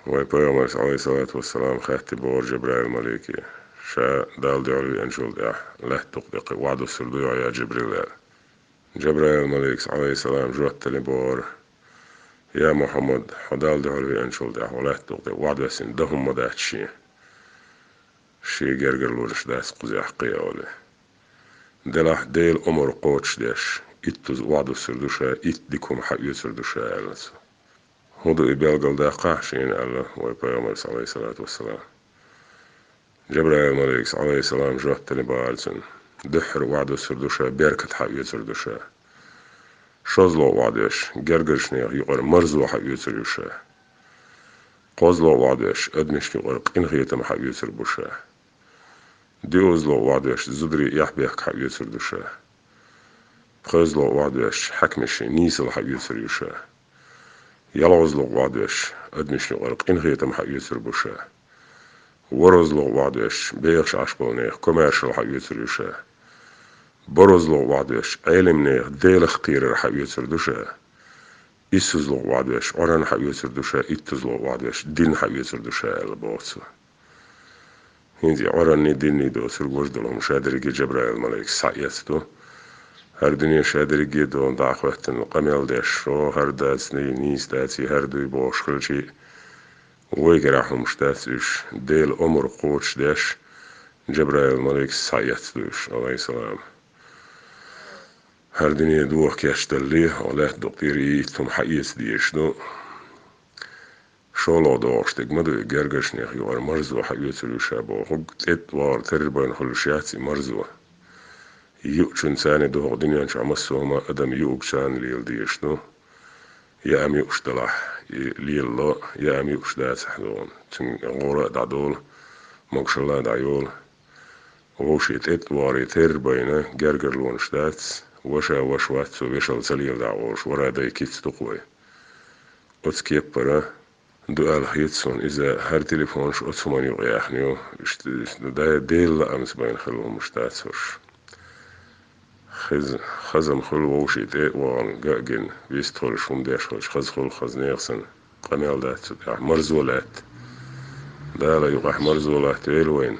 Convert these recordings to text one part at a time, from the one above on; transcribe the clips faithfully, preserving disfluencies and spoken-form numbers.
Вай пайхамарс, алейхиссалату вассалам, хаьттира бохура Жабраил малике, ша Далла дуьхьал веанчул тӀаьхьа лаьтта дукъ тӀе кхин охьадуссур дуй хьо, я Жибрил, аьлла. Жабраил маликас, алейхиссалам, жоп делира бохура: «Я Мухьаммад, хьо Далла дуьхьал веанчул тӀаьхьа хьо лаьтта дукъ тӀе охьадоьссина дан хӀума ма дац шен. Шен гергарлонаш дац кхузахь кхин», — олий. «Делахь Делан омра кхочушдеш, иттаза охьадуссур ду ша, итт дика хӀума хьаоьцур ду ша», — аьлла цо. «ХӀун ду и, белгалдаккхахьа шена», — аьлла вай пайхамарс, алейхиссалату вассалам. Жабраил маликас, алейхиссалам, жоп делира бахарцун: «Дуьххьара охьадуссур ду ша, беркат хьаоьцур ду ша. ШозлагӀа охьадоьссуш, гергарчу нехан юкъара марзо хьаоьцур ю ша. КхозлагӀа охьадоьссуш, адамашна юкъара къинхетам хьаоьцур бу ша. ДоьазлагӀа охьадоьссуш, зударий эхь-бехк хьаоьцур ду ша. ПхоьазлагӀа охьадоьссуш, хьаькамашна нийсалла хьаоьцур ю ша. ЯлхолгӀазлагӀа охьадоьссуш, адамашна юкъара къинхетам хьаоьцур бу ша. ВорхӀазлагӀа охьадоьссуш, бехаш Ӏаш болу нехан комаьршалла хьаоьцур ю ша. БорхӀазлагӀа охьадоьссуш, Ӏелам нехан Делах кхерар хьаоьцур ду ша. ИссазлагӀа охьадоьссуш, Ӏоран хьаоьцур ду ша, иттазлагӀа охьадоьссуш, дин хьаоьцур ду ша», — аьлла боху цо. ХӀинца и Ӏоранний, динний доцург важа долу хӀума ша дерриге Жабраил маликас схьаэцна ду. ХӀара дуьне ша дерриге а долу дӀа а хӀоьттина къамел деш, шо хӀара дац, нийса дац, и хӀара дуй бохуш хилчий, вайгара хӀумаш дац уьш, Делан омра кхочушдеш, Жабраил маликас схьаэцна ду уьш, алейхиссалам. ХӀара дуьне доха кечдаллалц, хьо лаьтта дукъ тӀера и итт хӀума хьаэца дезаш ду. ШолгӀа догӀуш дерг ма ду и, гергарчу нехан юкъара марзо хьаоьцур ю ша бохург, тӀетта вагӀар терра-байна хуьлуш яц и марзо. Юучунна царна духу дуьнен чохь массо а хӀума адам юург царна лела дезаш ду. Яа хӀума юуш далахь, и лелало, яа хӀума юуш дацахь, догӀун, цуьнан гӀора а дӀадолу, могушалла а дӀайолу. Вовшийн тӀетта вагӀаре терра-байна гергарлонаш дац, ваша ваша вац, цо вешалла ца леладахь олуш, вара дай кица ду-кх вай. Оцу кеппара ду аьлла хета суна иза, хӀара телефонаш оцу хӀуманна юкъа яьхна ю, иштта, иштта, да-, Делан лаамца байна хилла хӀуманаш дац хӀорш. Хеза, хаза-м хуьлу вовшийн тӀе а вахана, ган а гина, вист хуьлуш, хӀума деш хилча, хаза хуьлу, хаза нехан санна, къамел дац цу тӀехь, марзо лаьтта. Дала юкъахь марзо латтавойла вайна.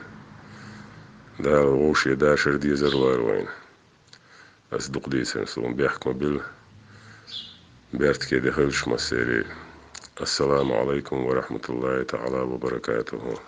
Дала вовшийн дашар, дезар лойла вайна. Ас дукха дийцина суна бехк ма билла. Беркате де хуьлда шун массеран. Ассаламу Ӏалайкум ва рахьматуллахӀи таӀала ва баракатухӀу.